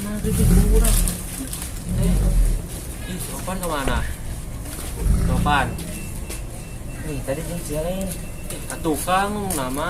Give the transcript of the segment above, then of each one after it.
Mana tuh kurang. Eh, ih, Sopan kemana? Sopan. Nih, tadi jeung si lain. Ih, tukang ngomong nama.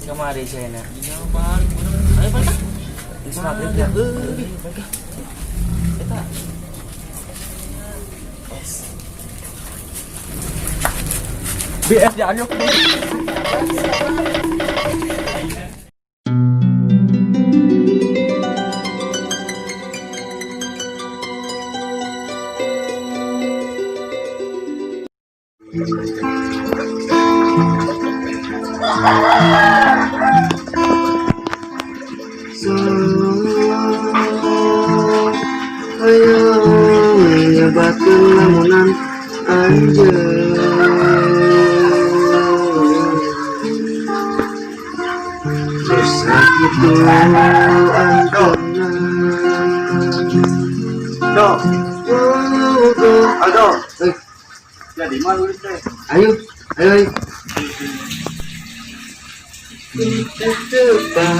Kamari saya na. Iya, balik. Ayo balik ah. Geus maghrib ya. Heuh. Balik ah. Eta. Es. BS dianyok. Ayo nyebatkeun lamunan anjeun. Sakitu anjeunna. Do, Aldo. Eh, Jadi mah nulis teh. Ayo, ayo, ayo. Depan.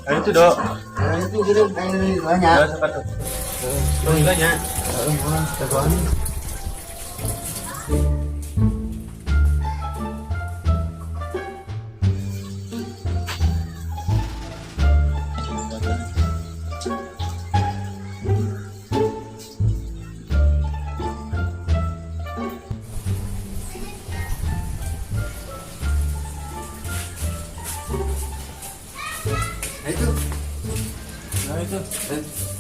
Ayo tuh, Do. Ayo itu gitu, ayo banyak. Ya, siapa tuh? Banyak. Heeh, mana jagoan. Ayo tuh. Nah, itu.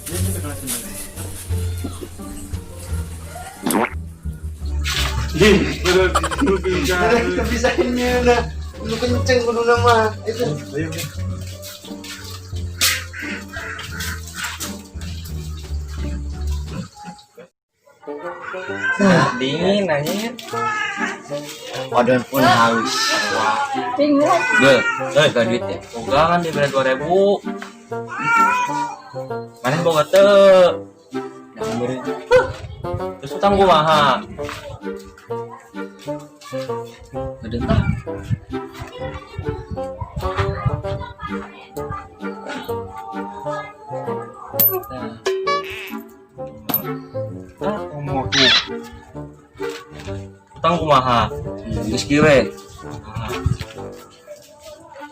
Dia sampai kelas sembilan. Ih, bisa. Ada kebisaannya nah. Lu kenceng kudu nama. Itu. Ayo. Dingin anjir. Waduh pun haus. Gel, eh bukan duit ya. Boga kan dia bayar 2000. Mana boga teu? Nah, beri. Terus utang kumaha? Gede tah. Nah, Ah, ngomong tuh. Utang kumaha? Geus kieu we.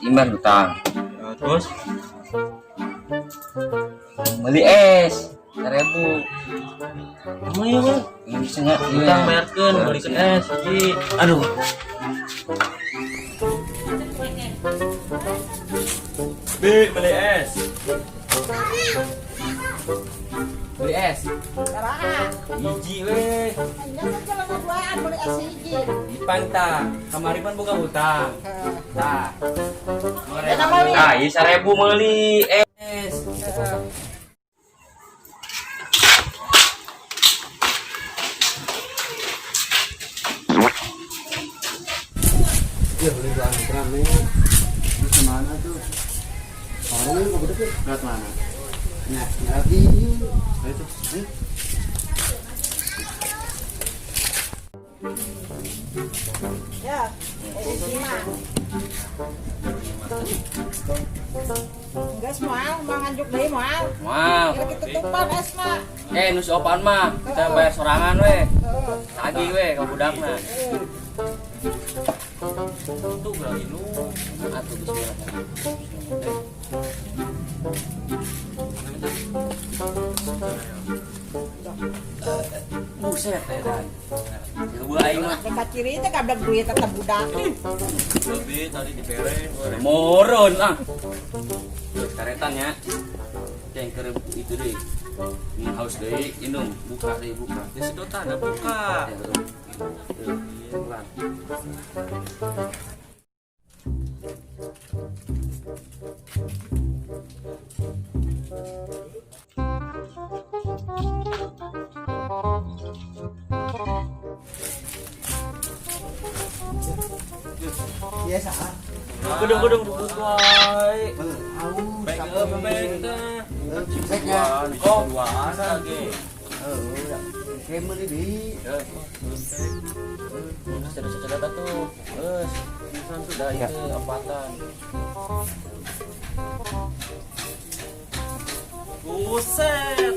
Iman utang. Ya, terus Beli es 1000. Emang iya, Bang? Ini bisa nggak? Utang bayarkeun, belikeun es hiji. Aduh. Bi, beli es. Beli es. Hiji we. Ipan tah. Kamari pan boga hutang. Tah. Nah, ieu 1000 meuli es. Ya beli dua rame. Terus kemana tuh? Orang ini kok gede Lewat mana? Nah, ngerti. Ayo tuh. Ayo. Ya, lima. Enggak moal, mau nganjuk deui moal. Moal. Kira ketutupan es mah. Eh, nu si opan mah kita bayar sorangan we. Heeh. Tagih we ka budakna. Tuh berani lu. Atuh bismillah. Buset ya dan. Gua aing mah Deka ciri teh gablek duit tetep budak. Lebih tadi dibere 2000. moron ah. Tuh, karetan ya. Yang ke itu deh. Ini haus deui, minum, buka deh, buka. Di sedotan ada buka. Ya, tuh. Tuh, pelan. Iya, salah. Gedung-gedung duduk wae. Haus. Baik baik teh. Ceknya. Oh, duaan lagi. Heeh. Kayak meuli deui. Secara tuh. Geus. Sudah itu empatan. Buset.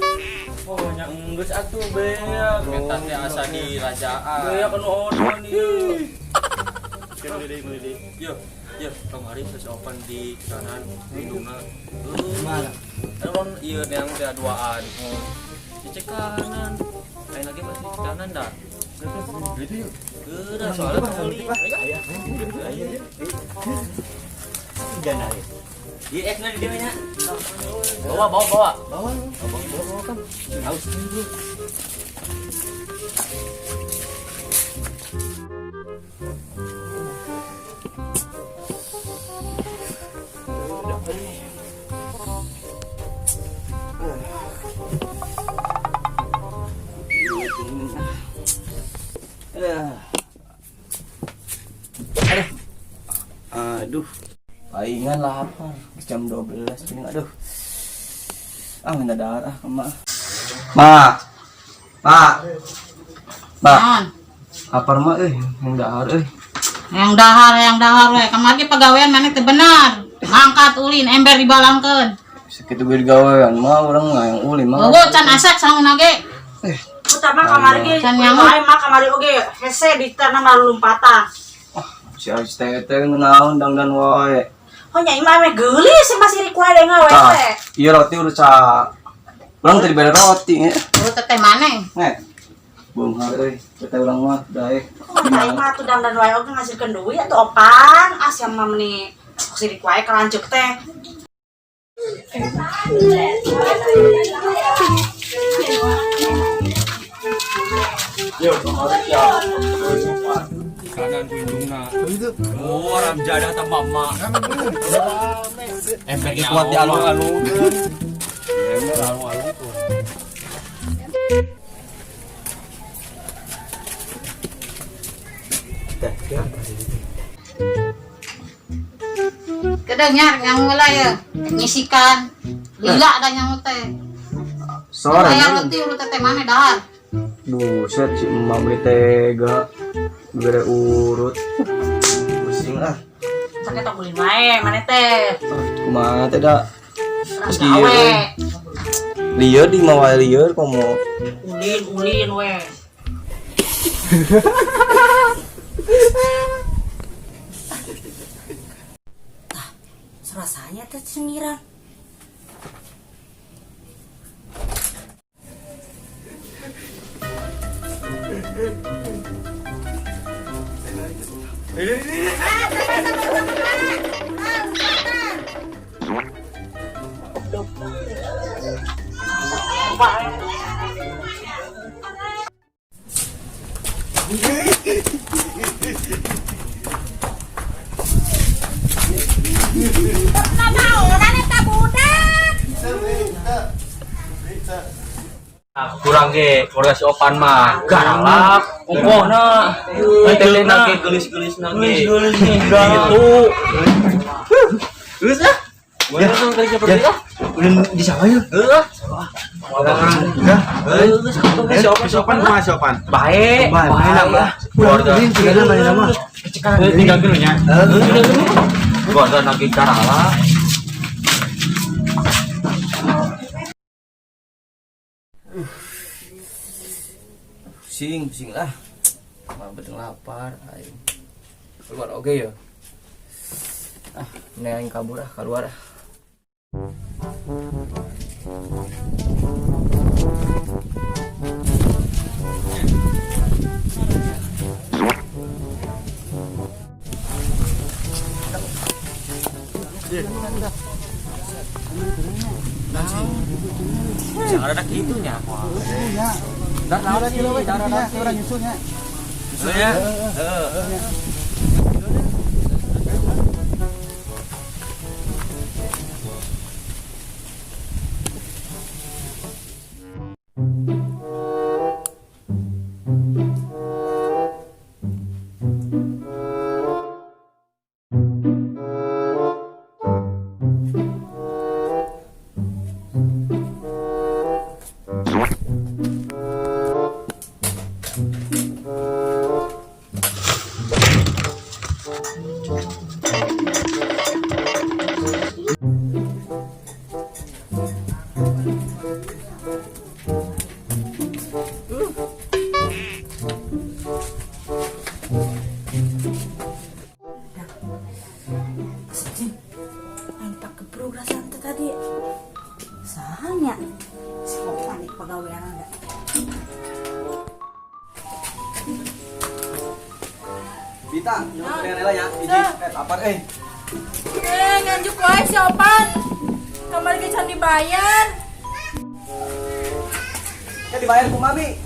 Oh, nya enggeus atuh beak. Eta teh asa di rajaan. Beak anu on ieu. Meuli deui, meuli deui. Yo, yo, kamari sesopan di kanan indungna. Mana? Anu ieu neang teh duaan. Dicek kanan. Lain lagi masih di kanan dah. Gitu yuk. Geura soalnya meuli. Jangan ya. Ieu esna di dieu nya. Bawa bawa bawa. Bawa. Bawa bawa kan. Haus. Aduh. Palingan lapar. Jam 12 ini aduh. Ah, minta darah ke mak. Ma. Ma. Ma. Naon? Lapar mah euy, yang dahar euy. Yang dahar we. Kamari pagawean maneh teu bener. Ngangkat ulin ember dibalangkeun. Sekitu gue digawean mah urang mah yang ulin mah. Eueuh can asak sanguna ge. Utama kamari ge, Can nyangu. wae mah kamari oge hese di tanah malu lompatan. Si Ais teh teh naon dangdan wae. Oh nya imah meh geulis masih riku wae ngawe Tah, teh. ieu roti udah ca. Urang teh dibere roti nya. Urut teteh maneh. Nge. Beunghar euy, teteh urang mah dae. Kumaha imah tuh dangdan wae oge ngasihkeun duit atuh opan as yang mah meni sok sirik wae kalanceuk teh. Yo, kamari ya. Kanan ku indungna. Gitu. Oh, ramjadah tambah mak. Embernya Kuat di alung-alung. Ember alung-alung tuh. Kedeng nya nyangu lah ya. Nyisikan. Lila da nyangu teh. Sore. Hayang roti urut teteh maneh dahar. Buset si emak beli tega. Bere urut. Pusing ah. Sakit tong ulin wae maneh teh. Ah, kumaha teh da. Urang Terus kieu, gawe. euy. Lieur di mawa lieur komo. Ulin ulin we. Tah, serasanya teh cengiran. Naonan eta budak. Kurang ge, keluarga si Opan mah garalak, ongkohna. Teteh na ge geulis-geulis na ge. Gelis nih. Gitu. Geus ah. Ya. Ulin di sawah yuk. Heeh. Udah. Geus si Opan Si Opan kumaha si Opan? Bae, Bae, bae lah. Keluarga. Ulin tinggal mana nama? Tinggalkeun nya. Keluarga na ge garalak. Pusing, pusing lah. Mah betul lapar aing. Keluar oke ya. Ah, ini aing kabur ah, keluar ah. Jangan ada kitu nya. Darah kilo we, darah urang nyusulnya. Maksudnya, heeh. Tah, nyuruh gorengan heula nya. Hiji. Eh, lapar euy. Eh, nganjuk wae si Opan. Kamari ge can dibayar. Ya dibayar ku mami.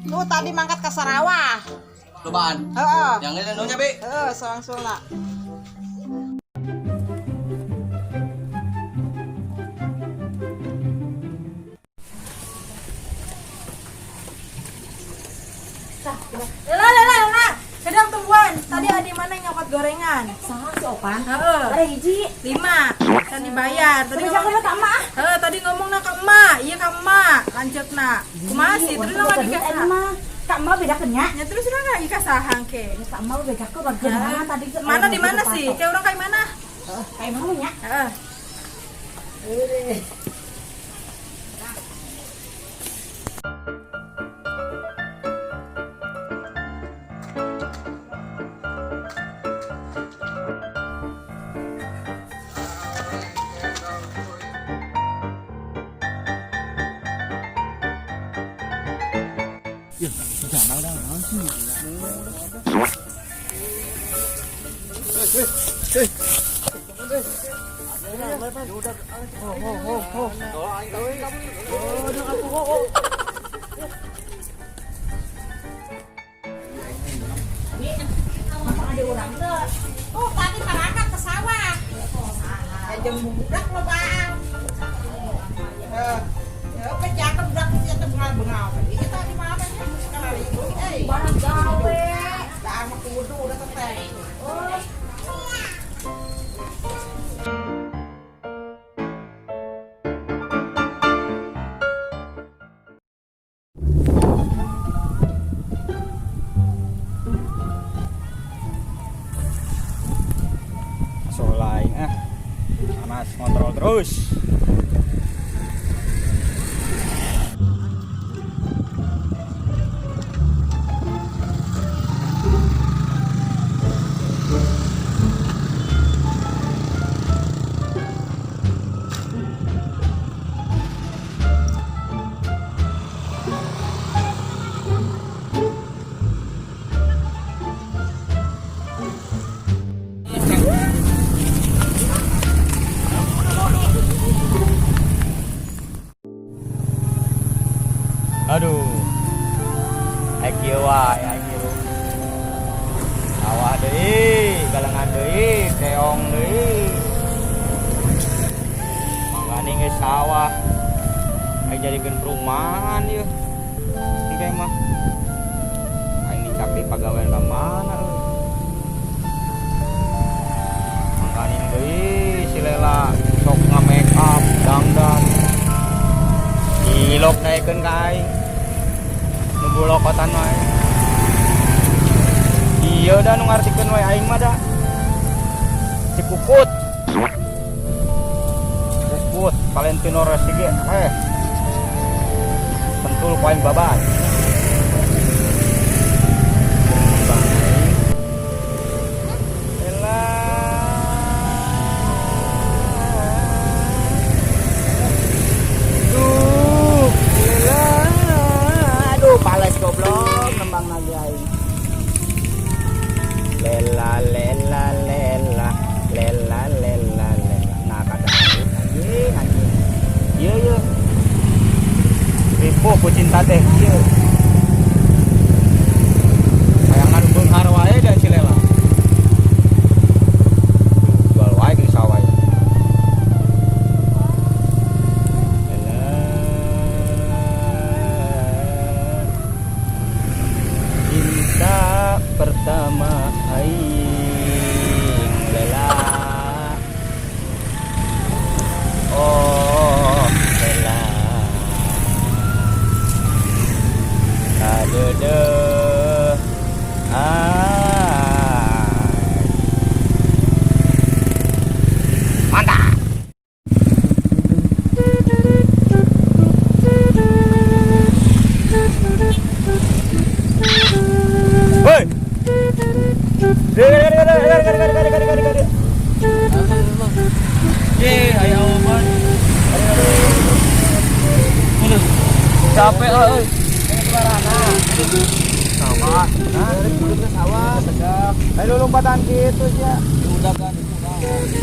Tuh tadi mangkat ke Sarawak. Cobaan. Heeh. Yang ini nunya, Bi. Heeh, soang-soang. Lela, lela, lela. Sedang tungguan. Tadi ada mana yang nyokot gorengan? Saha si Opan? Heeh. Ada hiji. 5. Can dibayar. Tadi Tapi ngomong jangan ka emak. Heeh, tadi ngomongna ke emak. Iya ka emak. Lanceukna. Kumaha sih? Terus lagi ka saha? Ka emak bedakeun nya. Ya terus urang lagi ka saha ke? Ya ka emak bedakeun bageun tadi ge. Mana di mana sih? Kayak urang kayak mana? Heeh, kayak mana nya? Heeh. Oh, tadi marangkat ke sawah. Jeung budak lobaan. Heeh. Ya, pejakan budak teh bengal-bengal. Ieu tadi mah apa nya? Sekali euy. Barang gawe. Tah mah kudu da teh. Oh, Solai ah. Panas ngontrol terus. Aduh. Ai kieu wae ai kieu. Sawah deui, galengan deui, keong deui. Mangkane geus sawah. Ai jadikeun perumahan ieu. Engke mah. Aing dicak di pagawean ka mana euy. Mangkane deui si Lela sok nga-make up, dangdan. Ilok naikeun ka aing. Nu bolokotan wae. Iya da nu ngartikeun wae aing mah da. Si Kukut. Kukut Valentino Rossi ge eh. Sentul ku aing babat. Bang aing. Ela. Duh, Lela. Aduh, pales goblok nembang lagi aing. Lela lela lela lela lela lela. Nah, kata anjing anjing. Iya iya. Ripuh ku cinta teh ieu. Hayangan beunghar wae dan si Lela. Jual wae ke sawah. Lela. Cinta pertama aing Lela. Oh, Lela. Aduh, ah. Mantap. Deh. Ye, ayo awan. Aduh, capek lah euy. Sawah. Nah, ke sawah, sedap. Ayo lompatan gitu ya. Udah kan.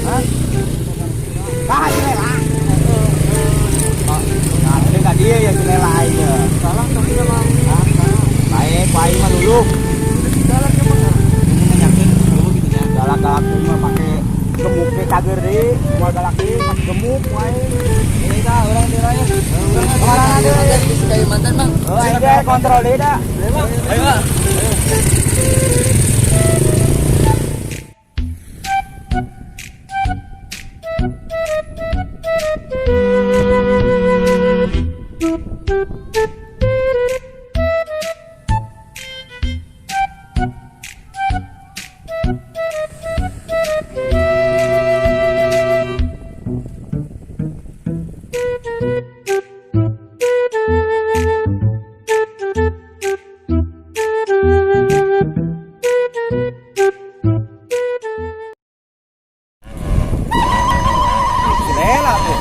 Hah? Bah, si Lela. Nah, ini tadi ya si Lela aja. Salah tapi memang. Baik, baik mah dulu. Galak emang. Yakin dulu gitu ya. Galak-galak mah pakai gemuknya cager deh, mau galak deh, pakai gemuk wae. Ini kah orang di raya. Kemana dia? Di Kalimantan, Bang. Oh, ayo kontrol deh dah. Ayo, Bang. Si Lela tuh.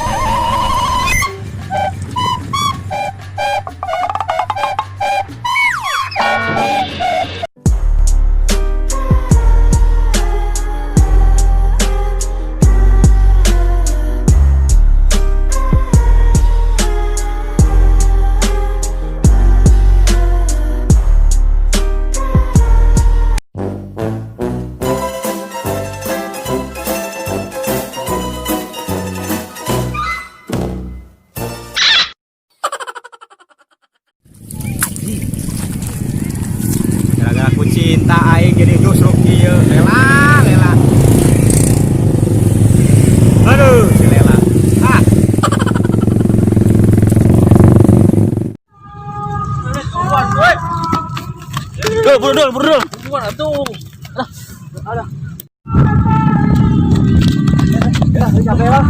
Gara-gara ku cinta aing jadi justru kieu. Lela, Lela. Aduh, si Lela. Ah. Dul, buru dul, buru dul. Buruan atuh. Alah. Capek lah.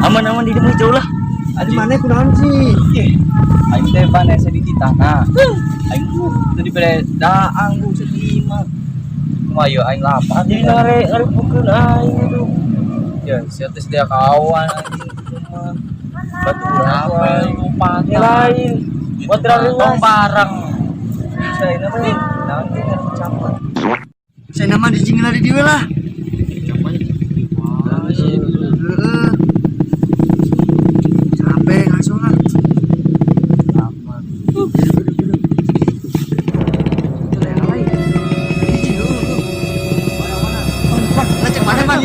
Aman-aman di demi jauh lah. Di mana kunaon sih? Aing teh ban hese di tanah. Aing tuh tadi bere daang bu sedih mah. Kumaha yeuh aing lapar. Jadi ngarep ngarep aing itu. Ya, sia teh sedia kawan anjing kumaha. Baturan Apa lain. Buat terlalu tong bareng. Saya nama nanti kan campur. Saya nama dijing lari dieu lah. Heeh. Capek ngaso lah. Ngecek mana, Bang?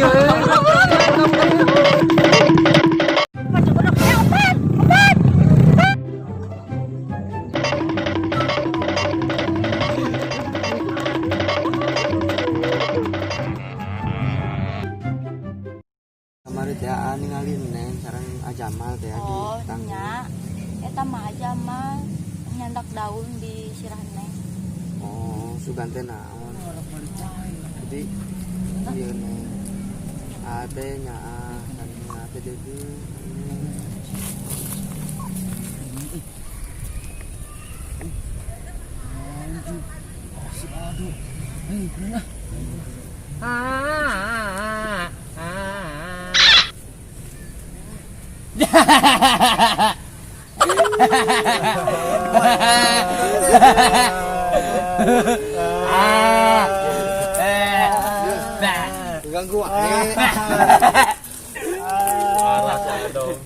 Kamari teh ningali Neng sareng Ajamal teh di Oh, tanggung. nya. Eta mah aja mah nyandak daun di sirah Neng. Oh, sugan teh naon. Jadi ieu Neng. Ate nyaah dan ate deui. Ganggu wae. Parah saya dong.